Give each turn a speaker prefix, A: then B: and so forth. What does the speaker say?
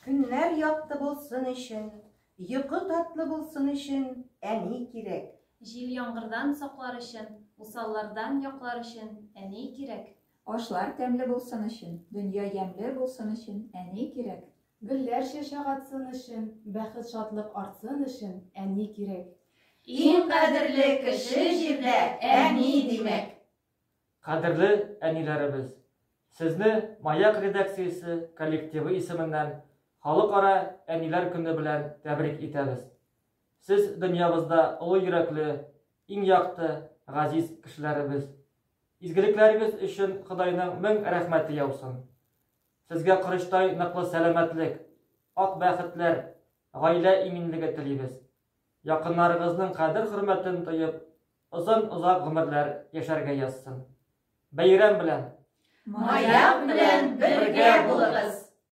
A: Көннәр якты булсын өчен, йокы татлы булсын өчен әни кирәк.
B: Җил-яңгырдан саклар өчен, усаллардан яклар өчен әни кирәк.
C: Ашлар тәмле булсын өчен, дөнья ямьле булсын өчен әни кирәк.
D: Гөлләр чәчәк атсын өчен, бәхет-шатлык артсын өчен әни кирәк.
E: Иң кадерле кеше җирдә әни, димәк.
F: Кадерле әниләребез! Сезне Маяк редакциясе коллективы исеменнән Халыкара әниләр көне белән тәбрик итәбез. Сез дөньябызда олы йөрәкле, иң якты, газиз кешеләребез. Изгелекләрегез өчен Ходайның мең рәхмәте яусын. Сезгә корычтай ныклы сәламәтлек, ак бәхетләр, гаилә иминлеге телибез. Якыннарыгызның кадер-хөрмәтен тоеп, озын-озак гомерләр яшәргә язсын. Бәйрәм белән!
E: Маяк белән бергә булыгыз!